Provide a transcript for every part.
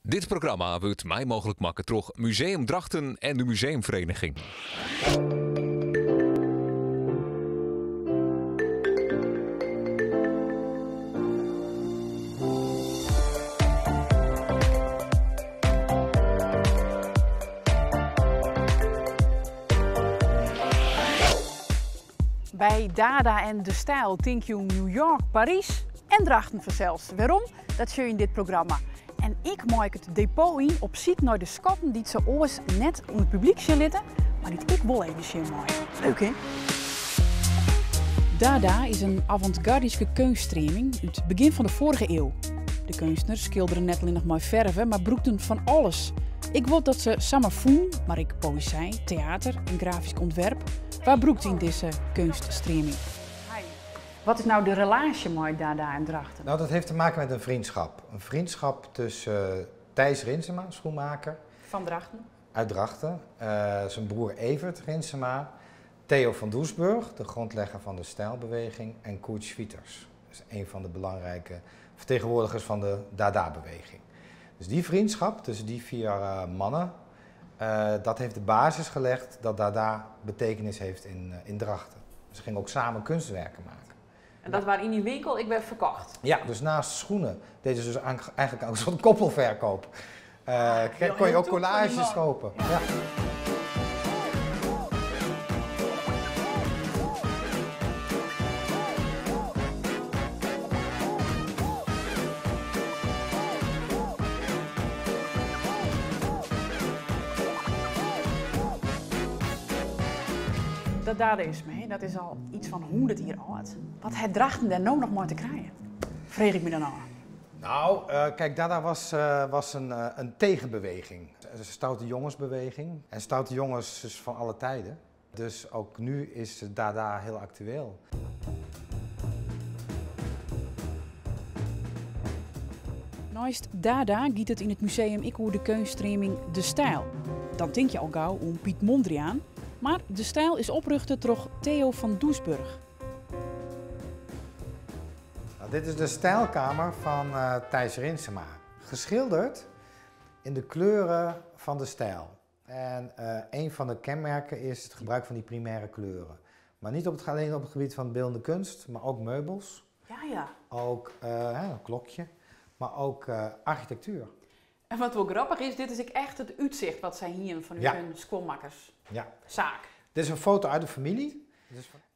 Dit programma wurdt mei mooglik makke troch Museum Drachten en de Museumvereniging. By Dada en De Stijl tink jo New York, Parys en Drachten fansels. Wêrom? Dat sjoch je yn dit programma. En ik mei it depot yn op syk nei de skatten dy't se oars net oan it publyk sjen litte, mar dy't ik wol even sjen mei. Leuk hè? Dada is in avantgardyske keunststreaming út it begjin fan de foarige iuw. De keunstners skilderen net allinnich mei ferve, mar brûkten fan alles. Ik wol dat se samar fûnen, mar ek poëzij, teater en grafysk ûntwerp waard brûkt yn dizze keunststreaming. Wat is nou de relaasje mei Dada en Drachten? Nou, dat heeft te maken met een vriendschap. Een vriendschap tussen Thijs Rinsema, schoenmaker. Van Drachten. Uit Drachten. Zijn broer Evert Rinsema. Theo van Doesburg, de grondlegger van de stijlbeweging. En Koert Schwitters, dus een van de belangrijke vertegenwoordigers van de Dada-beweging. Dus die vriendschap tussen die vier mannen, dat heeft de basis gelegd dat Dada betekenis heeft in Drachten. Ze gingen ook samen kunstwerken maken. En dat waren in die winkel, ik werd verkocht? Ja, dus naast schoenen deden ze dus eigenlijk ook een soort koppelverkoop. Kon je ook collages kopen. Ja. Dat dadaïsme, hè, dat is al iets van 100 jier âld. Wat hat Drachten dêr no noch mei te krijen? Freegje ik my dan ôf. Nou, kijk, Dada was een tegenbeweging. Een stoute jongensbeweging. En stoute jongens is van alle tijden. Dus ook nu is Dada heel actueel. Neist Dada giet it yn it museum ek oer de keunststreaming De Stijl. Dan tink je al gau oan Piet Mondriaan, mar De Stijl is oprjochte troch Theo van Doesburg. Nou, dit is de stijlkamer van Thijs Rinsema. Geschilderd in de kleuren van de stijl. En een van de kenmerken is het gebruik van die primaire kleuren. Maar niet alleen op het gebied van beeldende kunst, maar ook meubels. Ook een klokje, maar ook architectuur. En wat wel grappig is, dit is ook echt het uitzicht wat zij hier van hun schoonmakers zaak. Dit is een foto uit de familie.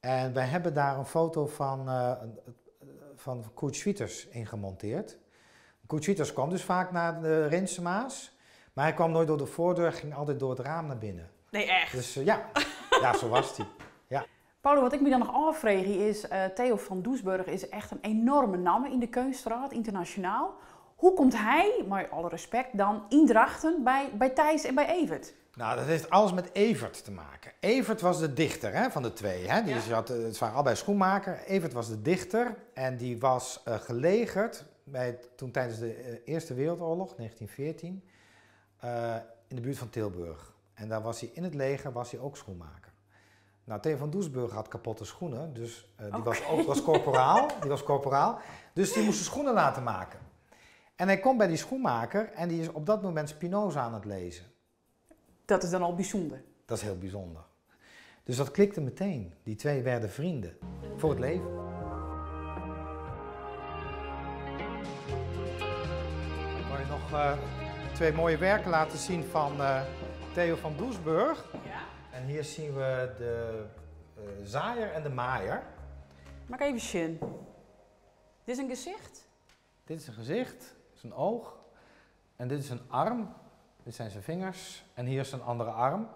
En wij hebben daar een foto van Koert Schwitters in gemonteerd. Koert Schwitters kwam dus vaak naar de Rinsema's, maar hij kwam nooit door de voordeur, ging altijd door het raam naar binnen. Nee, echt? Dus ja. Ja, zo was hij. Ja. Paulo, wat ik me dan nog afvraag is, Theo van Doesburg is echt een enorme naam in de kunstraad, internationaal. Hoe komt hij, met alle respect, dan in Drachten bij Thijs en bij Evert? Nou, dat heeft alles met Evert te maken. Evert was de dichter, hè, van de twee. Hè? Het waren allebei schoenmaker. Evert was de dichter en die was gelegerd toen tijdens de Eerste Wereldoorlog, 1914, in de buurt van Tilburg. En daar was hij in het leger, was hij ook schoenmaker. Nou, Theo van Doesburg had kapotte schoenen, dus die was ook, was corporaal, die was corporaal, dus die moest de schoenen laten maken. En hij komt bij die schoenmaker en die is op dat moment Spinoza aan het lezen. Dat is dan al bijzonder. Dat is heel bijzonder. Dus dat klikte meteen. Die twee werden vrienden. Voor het leven. Ik wil je nog twee mooie werken laten zien van Theo van Doesburg. En hier zien we de zaaier en de maaier. Maak even zien. Dit is een gezicht? Dit is een gezicht, dit is een oog. En dit is een arm. Dit zijn zijn vingers. En hier is een andere arm.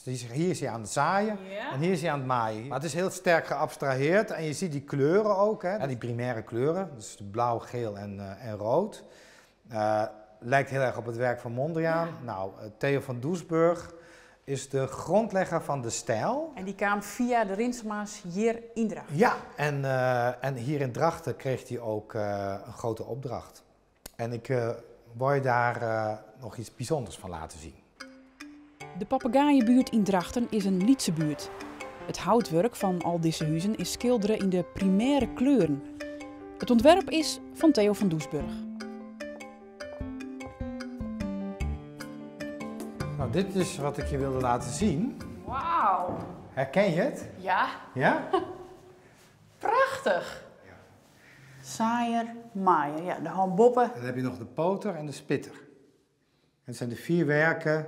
Dus hier is hij aan het zaaien en hier is hij aan het maaien. Maar het is heel sterk geabstraheerd en je ziet die kleuren ook. Hè? Ja, die primaire kleuren, dus blauw, geel en rood. Lijkt heel erg op het werk van Mondriaan. Theo van Doesburg is de grondlegger van de stijl. En die kwam via de Rinsema's hier in Drachten. Ja, en hier in Drachten kreeg hij ook een grote opdracht. En ik wil je daar nog iets bijzonders van laten zien. De Papegaaienbuurt in Drachten is een lytse buurt. Het houtwerk van al deze huizen is schilderen in de primaire kleuren. Het ontwerp is van Theo van Doesburg. Nou, dit is wat ik je wilde laten zien. Wauw. Herken je het? Ja, Ja? prachtich. Saaier, maaier. Ja, de han boppe. En dan heb je nog de poter en de spitter. Het zijn de vier werken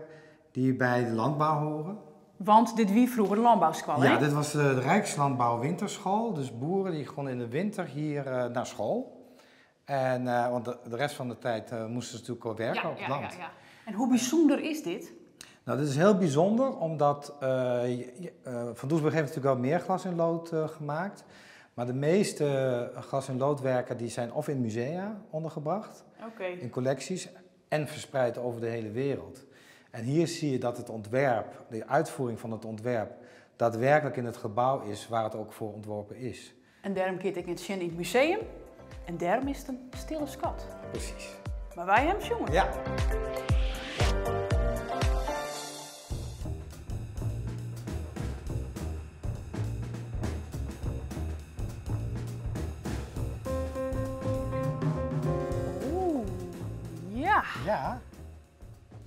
die bij de landbouw horen. Want dit wie vroeger de landbouwschool, hè? Ja, dit was de Rijkslandbouw Winterschool. Dus boeren die konden in de winter hier naar school. En, want de rest van de tijd moesten ze natuurlijk al werken op het land. ja. En hoe bijzonder is dit? Nou, dit is heel bijzonder, omdat Van Doesburg heeft natuurlijk wel meer glas in lood gemaakt. Maar de meeste glas in loodwerken die zijn of in musea ondergebracht, in collecties en verspreid over de hele wereld. En hier zie je dat het ontwerp, de uitvoering van het ontwerp, daadwerkelijk in het gebouw is waar het ook voor ontworpen is. En daarom keert ik het zin in het museum. En daarom is het een stille schat. Precies. Maar wij hebben jongen. Ja. Oeh, ja. Ja.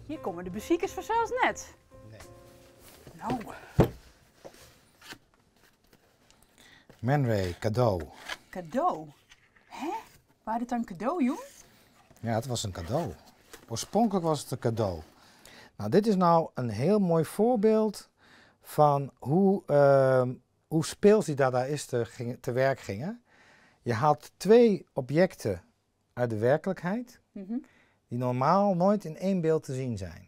Hier komen de beziekers vanzelfs net. Nee. Nou, Man Ray, cadeau. cadeau. Hè? Waar dit dan cadeau, joh? Ja, het was een cadeau. Oorspronkelijk was het een cadeau. Nou, dit is nou een heel mooi voorbeeld van hoe speels die dadaïsten te werk gingen. Je haalt twee objecten uit de werkelijkheid, die normaal nooit in één beeld te zien zijn.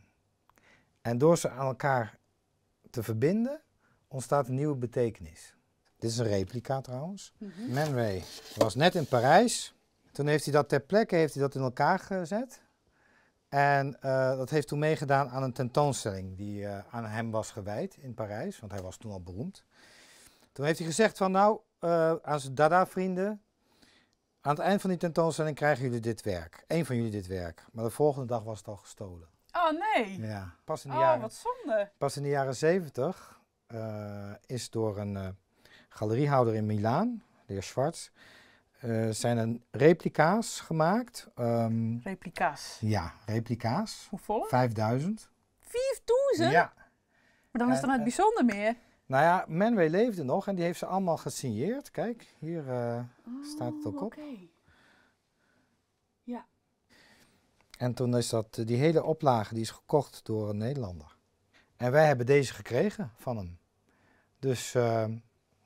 En door ze aan elkaar te verbinden, ontstaat een nieuwe betekenis. Dit is een replica trouwens. Man Ray was net in Parijs. Toen heeft hij dat ter plekke heeft hij dat in elkaar gezet. En dat heeft toen meegedaan aan een tentoonstelling die aan hem was gewijd in Parijs, want hij was toen al beroemd. Toen heeft hij gezegd van nou, aan zijn Dada-vrienden, aan het eind van die tentoonstelling krijgen jullie dit werk. Eén van jullie dit werk. Maar de volgende dag was het al gestolen. Oh nee! Ja. Pas in de Oh, jaren, wat zonde. Pas in de jaren 70 is door een galeriehouder in Milaan, de heer Schwarz, zijn er replica's gemaakt. Replica's? Ja, replica's. Hoeveel? 5000. 5000? Ja. Maar dan is het dan het bijzonder meer. Nou ja, Man Ray leefde nog en die heeft ze allemaal gesigneerd. Kijk, hier staat het ook op. Oké. Ja. En toen is die hele oplage die is gekocht door een Nederlander. En wij hebben deze gekregen van hem. Dus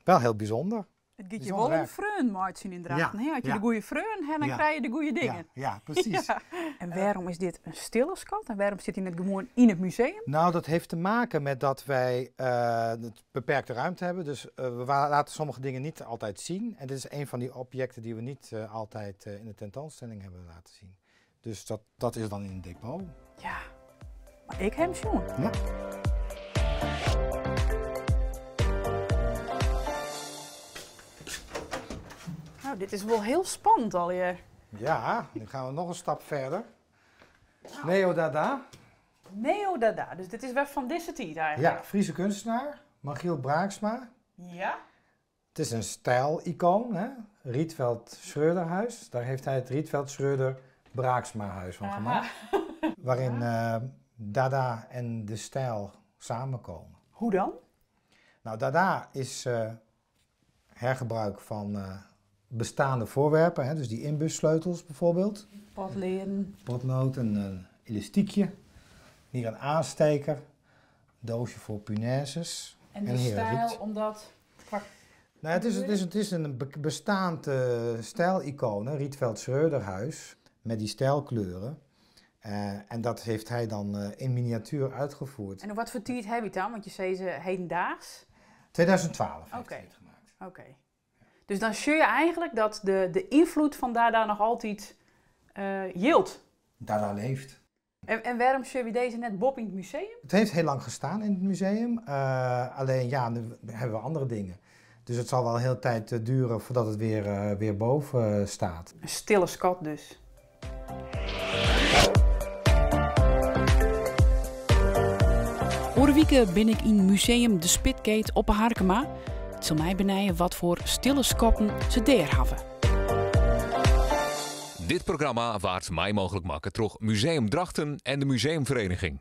wel heel bijzonder. Het gaat je Bijzonder wel een werk. freun, Martin, in Drachten, hè? Als je de goede freun hebt, dan krijg je de goede dingen. Ja, ja, precies. Ja. En waarom is dit een stille schat? En waarom zit hij net gewoon in het museum? Nou, dat heeft te maken met dat wij het beperkte ruimte hebben. Dus we laten sommige dingen niet altijd zien. En dit is een van die objecten die we niet altijd in de tentoonstelling hebben laten zien. Dus dat is dan in het depot. Ja, maar ik heb hem schon. Ja. Nou, dit is wel heel spannend alweer. Ja, nu gaan we nog een stap verder. Neo Dada. Neo Dada, dus dit is wel van deze tijd eigenlijk. Ja, Friese kunstenaar, Magiel Braaksma. Ja. Het is een stijlicoon, hè? Rietveld Schröderhuis. Daar heeft hij het Rietveld Schröder Braaksma huis van gemaakt. Waarin Dada en de stijl samenkomen. Hoe dan? Nou, Dada is hergebruik van bestaande voorwerpen, hè? Dus die inbussleutels bijvoorbeeld. Potleren. Potlood, een elastiekje. Hier een aansteker. Doosje voor punaises. En de En hier stijl, riet. omdat qua Nou, het is een bestaand stijlicoon, hè? Rietveld Schröderhuis, met die stijlkleuren. En dat heeft hij dan in miniatuur uitgevoerd. En wat voor tijd heb je het dan? Want je zei ze hedendaags. 2012 heeft hij het gemaakt. Oké. Dus dan zie je eigenlijk dat de invloed van Dada nog altijd yield. Dada leeft. En waarom zie je deze net Bob in het museum? Het heeft heel lang gestaan in het museum. Alleen ja, nu hebben we andere dingen. Dus het zal wel heel tijd duren voordat het weer boven staat. Een stille skat dus. Oare wike bin ik in museum De Spitkeet op Harkema. Het zal mij benijen wat voor stille skatten ze daar hebben. Dit programma waard mij mogelijk maken troch Museum Drachten en de Museumvereniging.